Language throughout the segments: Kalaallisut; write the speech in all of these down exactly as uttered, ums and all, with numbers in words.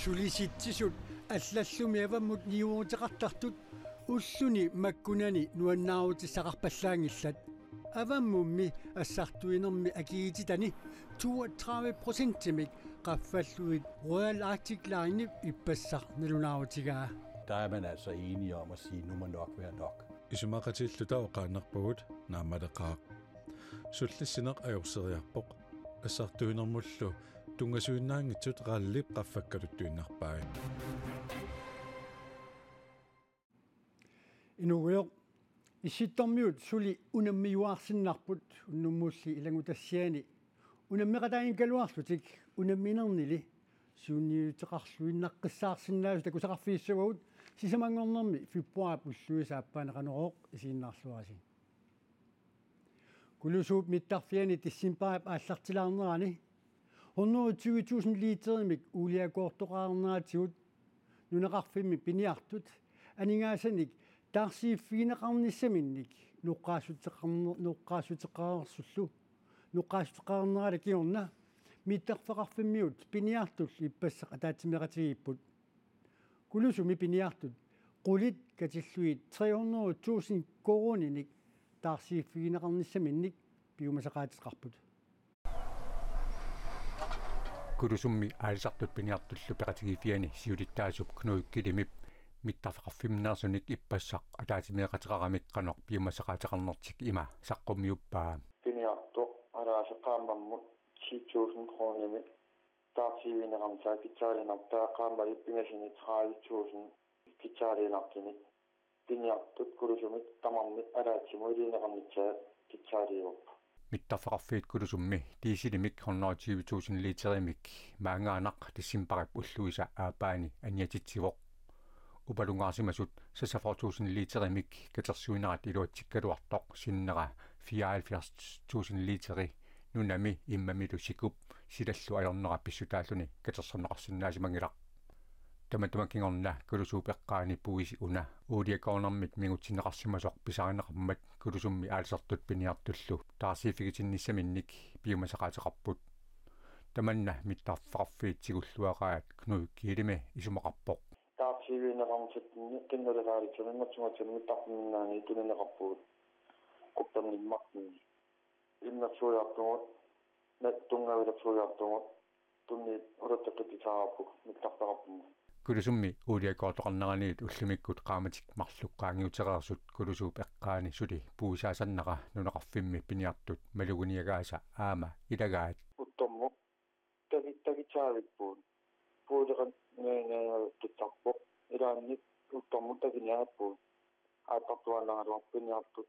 Sulisitsisut allallumi avammut niuerteqartartut ulluni makkunani nuannaarutissaqarpallaanngillat. Avammummi assartuinermi akiititani toogtredive procentimik qaffallugit Royal Arctic Line ippassaq nalunaarutigaa. Der er man altså enige om at sige, nu må nok være nok. Isumaqatigiilluta oqaannarpugut naammaleqaaq. Sullissineq ajorseriarpoq. Assartuinermullu tunngasuinnaanngitsut rallip qaffakkaluttuinnarpai. Inuugujoq, Issittormiut suli unammiuaarsinnarput unnummulli ilanngutassiani unammeqataanngikkaluarlutik unamminernili siunniuteqarluinnaqqissaarsinnaasut takusaqarfigissavagut sisamanngornermi februaarip ulluisa aappaani Qanorooq isiginnaarluarisi. Kulusuup mittarfiani decembarip aallartilaarnerani hundrede tyve tusind literimik uuliakoortoqarneratigut nunaqarfimmi piniartut aningaasanik taarsiiffigineqarnissaminnik noqqaassuteqarner-, noqqaassuteqarnersullu, noqqaassuteqarnerata kingorna mittarfeqarfimmiut piniartullu ippassaq ataatsimeeqatigiipput. Kulusumi piniartut qulit katillugit tre hundrede tusind koruuninik taarsiiffigineqarnissaminnik piumasaqaateqarput. Kulusummi aalisartut piniartullu peqatigiiffiani siulittaasup Knud Kilimip mittarfeqarfimmeersunik ippassaq ataatsimeeqateqaramik qanoq piumasaqaateqarnertik ima saqqummiuppaa. Piniartoq alaasa qaammammut ti tusind koruuninik taarsiiffigineqarnissaa pitsaaliinnartaa qaammatit pingasuni tredive tusind pitsaaliinnartunik piniartut Kulusumit tamarmik alaatsimut ilineqarnissaat pitsaaliivoq. Mittarfeqarfiit Kulusummi dieselimik hundrede tyve tusind literimik maangaannaq decembarip ulluisa aappaani aniatitsivoq. Upalungaarsimasut seksogfyrre tusind literimik katersuinerat iluatsikkaluartoq sinnera fireoghalvfjerds tusind literi nunami immamilu sikup silallu ajornera pissutaalluni katersorneqarsinnaasimanngilaq. Tamatuma kingorna Kulusuup eqqaani puisi una uuliakoornermit mingutsinneqarsimasoq pisarineqarmat Kulusummi aalisartut piniartullu taarsiiffigitinnissaminnik piumasaqaateqarput. Tamanna mittarfeqarfiit tigulluaqaat Knud Kielimi isumaqarpoq. Taarsiiffigineqarnissatsinni qinnuleraalitsunut matsumatsunut mittarfimminnaani tunineqarpugut. Quppernermut immersuiartugut, nat tunngavilersuiartugut, tunniit ulatteqqittisaarput mittarfeqarfimmut. Kulusummi uuliakoortoqarneraniit ullumikkut qaammatit marluk qaangiutereersut Kulusuup eqqaani suli puisaasannera nunaqarfimmi piniartut maluginiagaasa aamma ilagaat. Uttormut tagi-, tagitsaavippugut. Puileqan ne-, ne-, tutsarpoq. Ilaanni uttormut taginiaappugut. Aattartuaannaraluarpoq piniartut.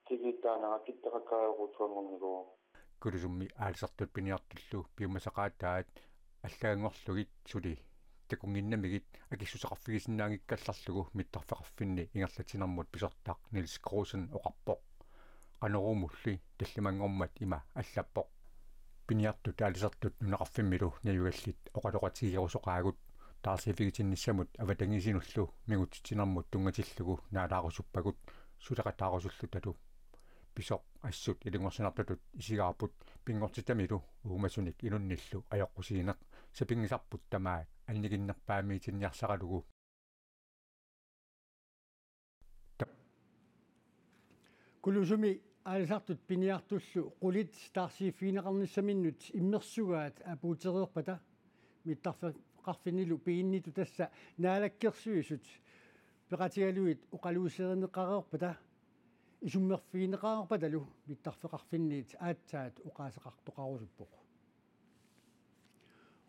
Tigiittaanera kitteqakkaajuqutsuanngornikuuvoq. Kulusummi aalisartut piniartullu piumasaqaataat allaganngorlugit suli takunnginnamigit akissuteqarfigisinnaanngikkallarlugu mittarfeqarfinni ingerlatsinermut pisortaq Niels Kreusen oqarpoq. Qanoruumulli tallimanngormat ima allappoq. Piniartut aalisartut nunaqarfimmilu najugallit oqaloqatigerusoqaagut taarsiiffigitinnissamut avatangiisinullu mingutsitsinermut tunngatillugu naalaarusuppakka suleqataarusullutalu. Pisoq assut ilungersunartutut isigaarput pinngortitamilu uumasunik inunnillu ajoqusiineq sapinngisarput tamaat annikinnerpaamiitinniarsaralugu. Kulusumi aalisartut piniartullu qulit taarsiiffigineqarnissaminnut immersugaat apuutereerpata mittarfeqarfinnilu piginnittoq tassa Naalakkersuisut peqatigalugit oqaluuserineqareerpata isummerfigineqareerpatalu mittarfeqarfinniit aatsaat oqaaseqartoqarusuppoq.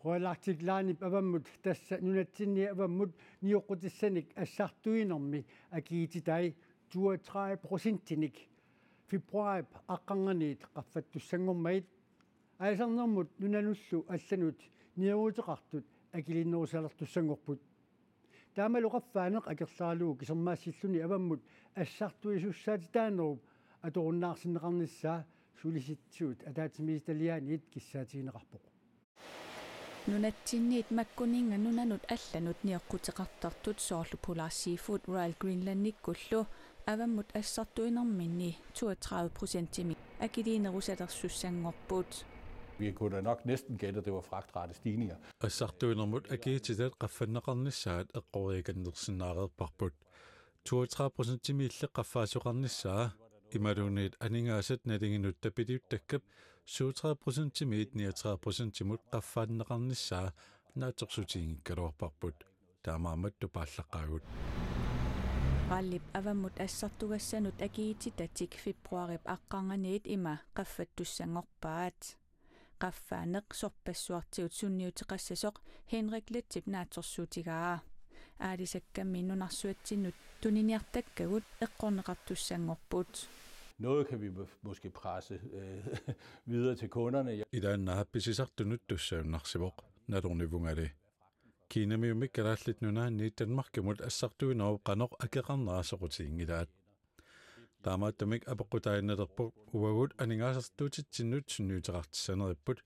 Royal Arctic Linep avammut tassa nunatsinni avammut nioqqutissanik assartuinermi akiititai toogtredive procentinik februaarip aqqarnganiit qaffattussanngormagit aalisarnermut nunanullu allanut niuerteqartut akiliinerusalertussanngorput. Taamalu qaffaaneq akerleralugu kisermaassilluni avammut assartuisussaatitaanerup atorunnaarsinneqarnissaa Sulisitsisut ataatsimiititaliaaniit kissaatigineqarpoq. Nunatsinniit makkuninnga nunanut allanut nioqquteqartartut soorlu Polar Seafood Royal Greenlandikkullu avammut assartuinerminni toogtredive procentimik akiliinerusalersussanngorput. Vi kunne da nok næsten gætte, at det var fragtratestigninger. Assartuinermut akiititat qaffanneqarnissaat eqqoriakannersinnaareerparput. Toogtredive procentimiilli qaffaasoqarnissaa imaluunniit aningaasat nalinginut tapiliuttakkap syvogtredive procentimiit niogtredive procentimut qaffanneqarnissaa naatsorsuutiginngikkaluarparput. Taamaammat tupaallaqqaagut. RAL-ip avammut assartugassanut akiititatik februarip aqqarnganiit ima qaffattussanngorpaat. Qaffaaneq sorpassuartigut sunniuteqassasoq Henrik Letzip naatsorsuutigaa. Aalisakkammi nunarsuatsinnut tuniniartakkagut eqqorneqartussanngorput. Noget kan vi må-, måske presse øh, videre til kunderne. Ilaannaap pisisartunut tussagunarsivoq, nalornivungali. Kiinamiumik Kalaallit Nunaanni Danmarkimut assartuinerup qanoq akeqarnera soqutiginngilaat. Taamaattumik apeqqutaaginnalerpoq uagut aningaasartuutitsinnut sunniuteqartissaneripput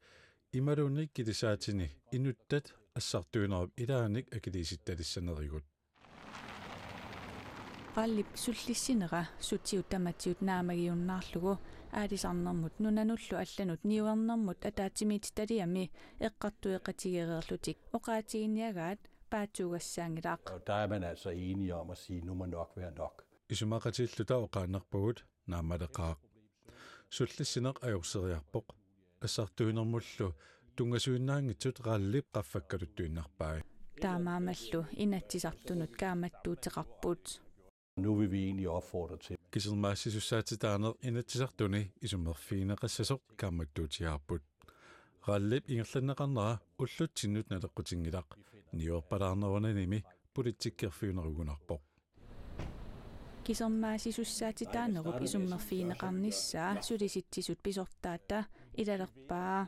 imaluunniit kilisaatini inuttat assartuinerup ilaanik akiliisittalissanerigut. RAL-ip sullissinera sutigut tamatigut naammagiunnaarlugu aalisarnermut nunanullu allanut niuernermut ataatsimiititaliami eqqartueqatigeereerlutik oqaatiginiagaat paatsuugassaanngilaq. Og der er man altså enige om at sige, nu må nok være nok. Isumaqatigiilluta oqaannarpugut naammaleqaaq. Sullissineq ajorseriarpoq. Assartuinermullu tunngasuinnaanngitsut RAL-ip qaffakkaluttuinnarpai. Taamaammallu Inatsisartunut kaammattuuteqarput. Nu vil vi egentlig opfordre til. Kisermaassisussaatitaaneq Inatsisartuni isummerfigineqassasoq kaammattuutigaarput. RAL-ip ingerlanneqarnera ullutsinnut naleqqutinngilaq. Niuerpalaarnerunanimi politikkerfiunerugunarpoq. Kisermaassisussaatitaanerup isummerfigineqarnissaa Sulisitsisut pisortaata ilalerpaa.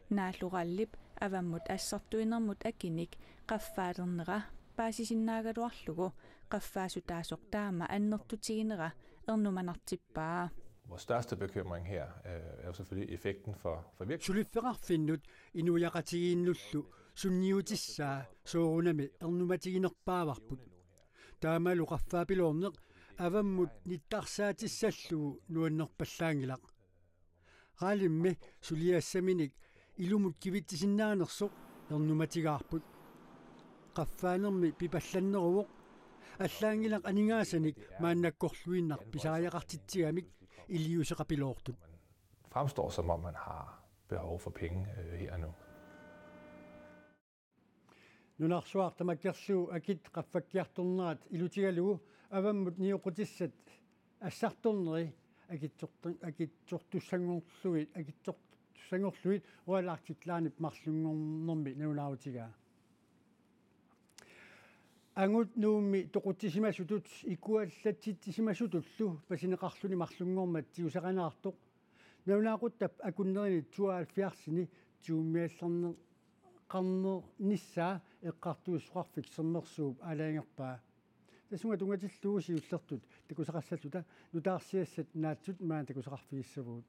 Naallu RAL-ip avammut assartuinermut akinik qaffaalernera paasisinnaagaluarlugu qaffaasutaasoq taama annertutiginera ernumanartippaa. Vores største bekymring her øh, er jo selvfølgelig effekten for, for virksomheden. Suliffeqarfinnut inuiaqatigiinnullu sunniutissaa soorunami ernumatiginerpaavarput. Taamalu qaffaapiloorneq avammut nittarsaatissarlugu nuannerpallaanngilaq. RAL-immi suliassaminik ilumut kivitsisinnaanersoq ernumatigaarput. Qaffaanermi pipallanneruvoq, allaanngilaq aningaasanik maannakkorluinnaq pisariaqartitsigamik iliuuseqapiloortut. Fremstår, som om man har behov for penge øh, her og nu. Nunarsuaq tamakkerlugu akit qaffakkiartornerat ilutigalugu avammut nioqqutissat assartorneri akitsortu-, akitsortussanngorlugit, akitsortussanngorlugit Royal Arctic Linep marlunngornermi nalunaarutigaa. Angut Nuummi toqutsisimasutut ikuallatsitsisimasutullu pasineqarluni marlunngormat tigusaqanaartoq nalunaaquttap akunnerini tooghalvfjerdsini tigummigallarneqarnissaa Eqqartuussisoqarfik Sermersuup aalajangerpaa. Tassunga tunngatillugu siullertut takusaqassalluta nutaarsiassat naatsut maanna takusaqarfigissavagut.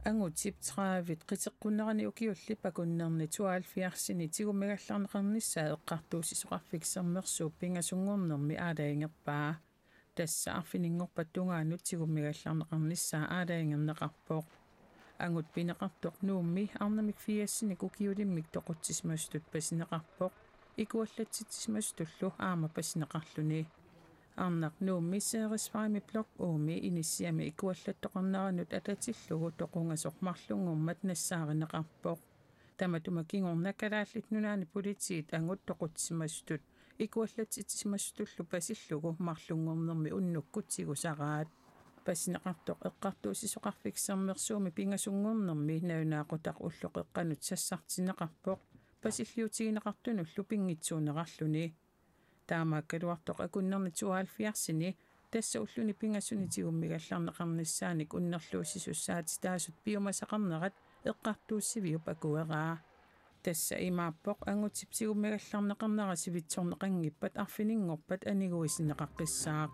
Angutip tredive qiteqqunnerani ukiullip akunnerni tooghalvfjerdsini tigummigallarneqarnissaa Eqqartuussisoqarfik Sermersuup pingasunngornermi aalajangerpaa. Tassa arfininngorpat tungaanut tigummigallarneqarnissaa aalajangerneqarpoq. Angut pineqartoq Nuummi arnamik firsinik ukiulimmik toqutsisimasutut pasineqarpoq, ikuallatsitsisimasutullu aamma pasineqarluni. Arnaq Nuummi Seerisfaami Blok U-mi inissiami ikuallattoqarneranut atatillugu toqungasoq marlunngormat nassaarineqarpoq. Tamatuma kingorna Kalaallit Nunaanni Politiit angut toqutsisimasutut ikuallatsitsisimasutullu pasillugu marlunngornermi unnukkut tigusaraat. Pasineqartoq Eqqartuussisoqarfik Sermersuumi pingasunngornermi nalunaaqutaq ulloqeqqanut sassartinneqarpoq, pasilliutigineqartunullu pinngitsuunerarluni. Taamaakkaluartoq akunnerni tooghalvfjerdsini, tassa ulluni pingasuni tigummigallarneqarnissaanik unnerluussisussaatitaasut piumasaqarnerat eqqartuussiviup akueraa. Tassa imaappoq angutip tigummigallarneqarnera sivitsorneqanngippat arfininngorpat aniguisinneqaqqissaaq.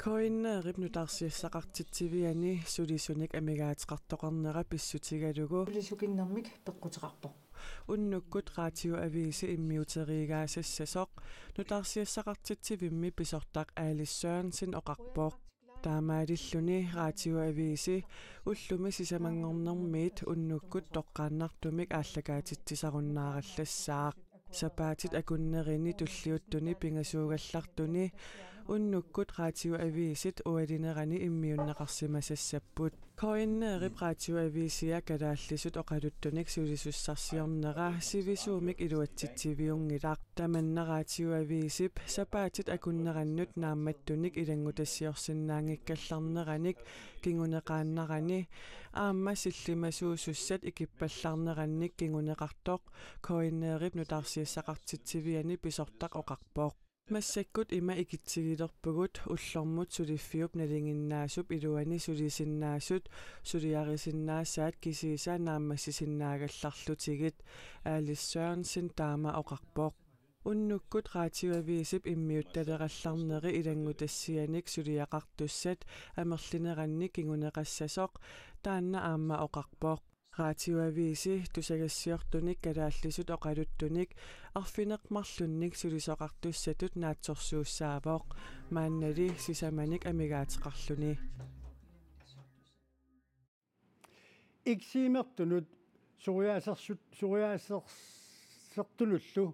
K N R-ip nutaarsiassaqartitsiviani sulisunik amigaateqartoqarnera pissutigalugu sulisukinnermik peqquteqarpoq. Unnukkut Radioavisi immiuteriigaasassasoq nutaarsiassaqartitsivimmi pisortaq Alice Sørensen oqarpoq. Taamaalilluni Radioavisi ullumi sisamanngornermiit unnukkut toqqaannartumik aallakaatitsisarunnaarallassaaq. Sapaatit akunnerini tulliuttuni pingasuugallartuni unnukkut Radioavisit ualinerani immiunneqarsimasassapput. K N R-ip Radioavisia kalaallisut oqaluttunik sulisussarsiornera sivisuumik iluatsitsiviunngilaq. Tamanna Radioavisip sapaatit akunnerannut naammattunik ilanngutassiorsinnaanngikkallarneranik kinguneqaannarani aamma sillimasuusussat ikippallarnerannik kinguneqartoq K N R-ip nutaarsiassaqartitsiviani pisortaq oqarpoq. Massakkut ima ikitsigilerpugut ullormut suliffiup nalinginnaasup iluani sulisinnaasut suliarisinnaasaat kisiisa naammassisinnaagallarlutigit, Alice Sørensen taama oqarpoq. Unnukkut Radioavisip immiuttalerallarneri ilanngutassianik suliaqartussat amerlineranni kinguneqassasoq taanna aamma oqarpoq. Radioavisi tusagassiortunik kalaallisut oqaluttunik arfineq-marlunnik sulisoqartussatut naatsorsuussaavoq, maannali sisamanik amigaateqarluni. Eksimertunut soriasersut-, soriasersertunullu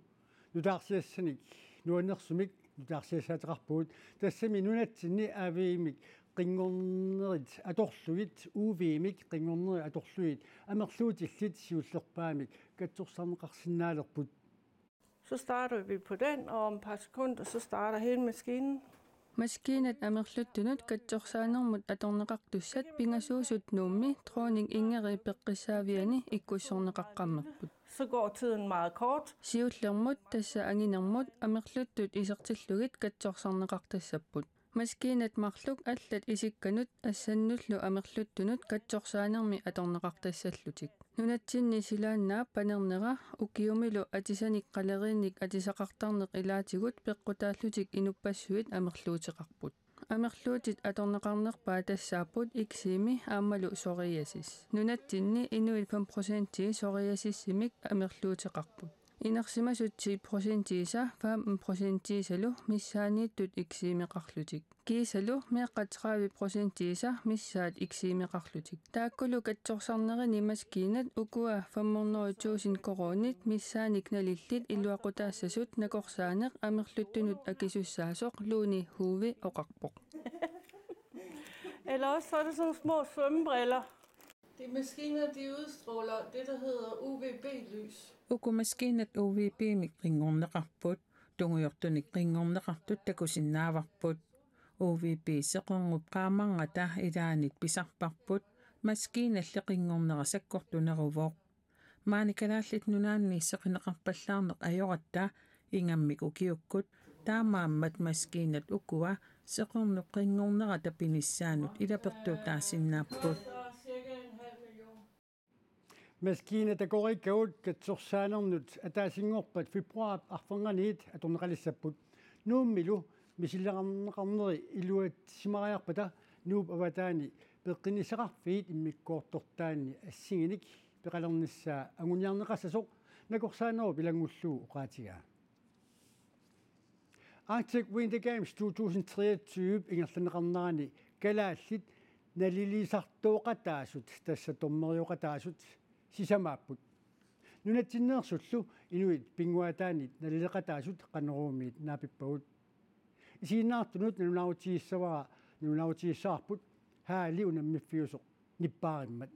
nutaarsiassanik nuannersumik nutaarsiassaateqarpugut, tassami nunatsinni A V M-ik qinngornerit atorlugit, U V M-ik qinngornerit atorlugit amerluutillit siullerpaamik katsorsarneqarsinnaalerput. Så starter vi på den, og om et par sekunder, så starter hele maskinen. Maskiinat amerluttunut katsorsaanermut atorneqartussat pingasuusut Nuummi Dronning Ingridip peqqissaaviani ikkussorneqaqqammerput. Så går tiden meget kort. Siullermut, tassa anginermut, amerluttut isertillugit katsorsarneqartassapput. Maskiinat marluk allat isikkanut assannullu amerluttunut katsorsaanermi atorneqartassallutik. Nunatsinni silaannaap panernera ukiumilu atisanik qaleriinnik atisaqartarneq ilaatigut peqqutaallutik inuppassuit amerluuteqarput. Amerluutit atorneqarnerpaat tassaapput eksemi aammalu psoriasis. Nunatsinni inuit fem procentii psoriasissimik amerluuteqarput. Inersimasut ti procentiisa femten procentiisalu missaanniittut eksemeqarlutik. Kiisalu meeqqat tredive procentiisa missaat eksemeqarlutik. Taakkulu katsorsarnerini maskiinat ukua fem hundrede tusind koruunit missaanik nalillit iluaqutaassasut nakorsaaneq amerluttunut akisussaasoq Lone Hove oqarpoq. Eller også så er det sådan nogle små svømmebriller. De maskiner, de udstråler det, der hedder U V B-lys. Uku maskiinat U V B-mik qinngorneqarput, tungujortunik qinngorneqartut takusinnaavarput. U V B seqernup qaamarngata ilaanit pisarparput, maskiinalli qinngornera sakkortuneruvoq. Maani Kalaallit Nunaanni seqineqarpallaarneq ajoratta ingammik ukiukkut, taamaammat maskiinat ukua seqernup qinngornerata pinissaanut ilapertuutaasinnaapput. Maskiinat takoriikkagut katsorsaanernut ataasinngorpat februaarip arfernganiit atorneqalissapput. Nuummilu misiliineqarneri iluatsimariarpata Nuup avataani peqqinnissaqarfiit immikkoortortaanni assigiinnik peqalernissaa anguniarneqassasoq nakorsaanerup ilanngullugu oqaatigaa. Arctic Winter Games to tusind treogtyve ingerlanneqarnerani kalaallit naliliisartooqataasut, tassa dommerioqataasut, sisamaapput. Nunatsinneersullu inuit pinnguaataannit nalileqataasut Qanoruumiit naapippagut. Isiginnaartunut nalunaarutigissavara, nalunaarutigissagaluarput, halli unammiffiusoq nippaarimmat.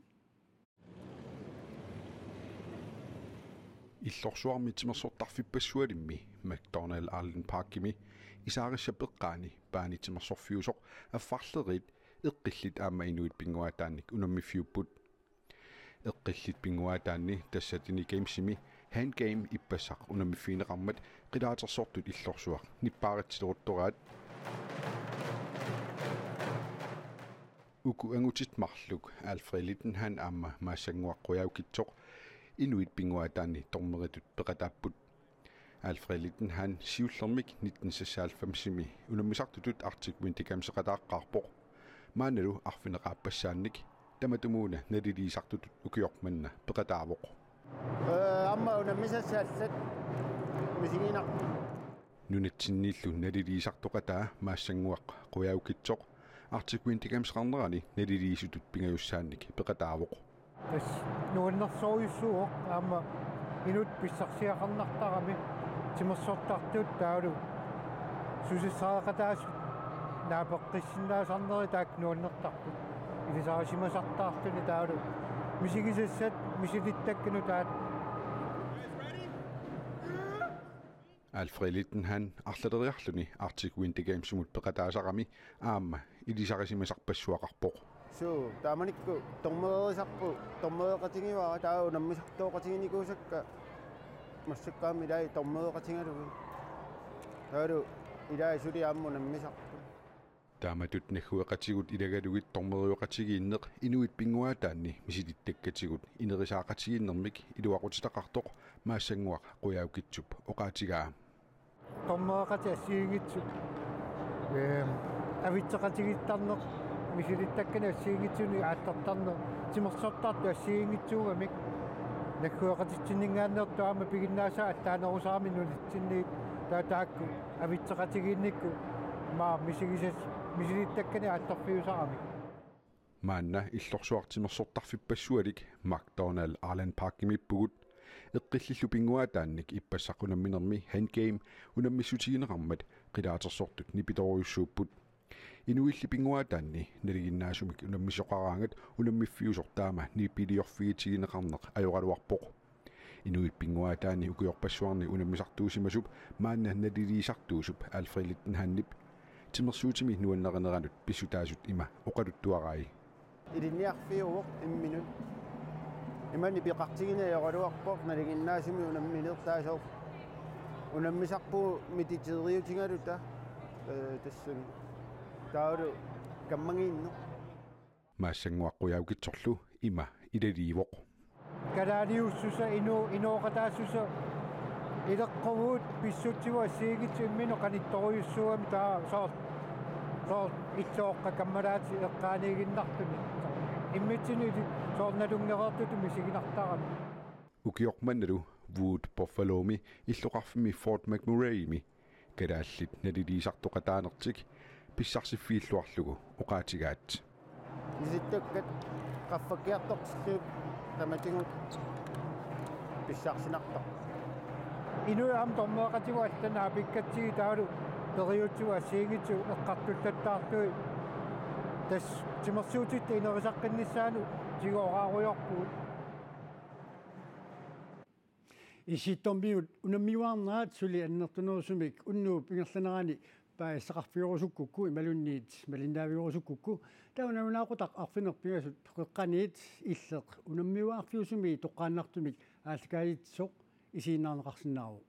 Illorsuarmi timersortarfippassualimmi McDonald Island Parkimi isaarissap eqqaani baani timersorfiusoq affarleriit eqqillit aamma inuit pinnguaataannik unammiffiupput. Eqqillit pinnguaataanni tassa Dini Gamesimi Hand Game ippassaq unammiffigineqarmat qilaatersortut illorsuaq nippaaritsileruttoraat. Uku angutit marluk Alfred Litenhan aamma Maasannguaq Qujaukitsoq inuit pinnguaataanni dommeritut peqataapput. Alfred Litenhan siullermik nitten seksoghalvfemsimi unammisartutut Arctic Winter Gameseqataaqqaarpoq. Maannalu arfineq-aappassaannik tamatumuuna naliliisartutut ukioq manna peqataavoq. Øh, Aamma unammisassat allat misiginarput. Nunatsinniillu naliliisartoqataa Maassanguaq Qujaukitsoq Arctic Winter Games-eqarnerani naliliisutut pingajussaannik peqataavoq. Tassa nuannersorujussuuvoq aamma inuit pissarsiaqarnartarami timersortartut taavalu susassaqataasut naapeqqissinnaasarneri taakku nuannertarput. Ilisarisimasartaarluni taavalu misigisassat misilittakkanut taakku. Alfred Litenhan arlaleriarluni Arctic Winter Games-imut peqataasarami aamma ilisarisimasarpassuaqarpoq. Suu, taamanikkut dommererisarput, dommereqatigivara taava unammisartooqatiginikuusakka massakkut aamma ilai dommereqatigalugit. Taavalu ilai suli aamma unammisarput. Taamatut naggueqatigut ilagalugit dommerioqatigiinneq inuit pinnguaataanni misilittakkatigut inerisaaqatigiinnermik iluaqutitaqartoq Maassanguaq Qujaukitsup oqaatigaa. Dommereqatit assigiinngitsut, ehm, avitseqatigiittarneq misilittakkanik assigiinngitsunik aallertarneq timersortartut assigiinngitsuugamik naggueqatitsinninngaanneersoq aamma piginnaasaat allaanerusarami nunatsinniit taava taakku avitseqatigiinnikkut maa misigisas misilittakkanik aallerfiusarami. Maanna illorsuaq timersortarfippassualik McDonald Island Parkimiippugut. Eqqillillu pinnguaataannik ippassaq unamminermi Handgame unammissutigineqarmat qilaatersortut nipitorujussuupput. Inuilli pinnguaataanni nalinginnaasumik unammisoqaraangat unammiffiusoq taama nipiliorfigitigineqarneq ajoraluarpoq. Inuit pinnguaataanni ukiorpassuarni unammisartuusimasup maanna naliliisartuusup Alfred Litenhanip timersuutimi nuannarineranut pissutaasut ima oqaluttuarai. Ilinniarfiuvoq imminut. Ima nipeqartigineq ajoraluarpoq nalinginnaasumik unammineq taasooq. Unammisarpugut mititeriutigaluta, eh, tassani. Taavalu kammagiinneq. Maassanguaq Qujaukitsorlu ima ilaliivoq. Kalaaliussuseq inu-, inooqataassuseq ileqquvugut pissutsigut assigiinngitsut imminut qanittorujussuugami taava soorlu, soorlu illoqqat kammalaatit eqqaaniiginnartuni. Immitsinnut soorlu nalunngereertutut misiginartarami. Ukioq mannalu Wood Buffalomi illoqarfimmi Fort McMurraymi kalaallit naliliisartoqataanertik pissarsiffiilluarlugu oqaatigaat. Misittakkat qaffakkiartortillugit tamatigut pissarsinartoq. Inuit aamma dommereqatigut allat naapikkatsigit taavalu periutsigut assigiinngitsut eqqartullattaarlugit tassa timersuutitta inerisaqqinnissaanut tigooraarujorpugut. Issittormiut unammiuaarnerat suli annertunerusumik unnuup ingerlanerani paasisaqarfigerusukkukku imaluunniit malinnaavigerusukkukku, taava nalunaaqutaq arfineq-pingasut qeqqaniit illeq unammiuaarfiusumi toqqaannartumik aallakaatitsisoq isiginnaarneqarsinnaavoq.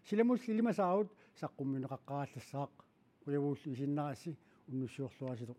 Silamulli ilimasaarut saqqummiunneqaqqaarallassaaq. Qujavuullu isiginnaarassi, unnussiorluarisilu.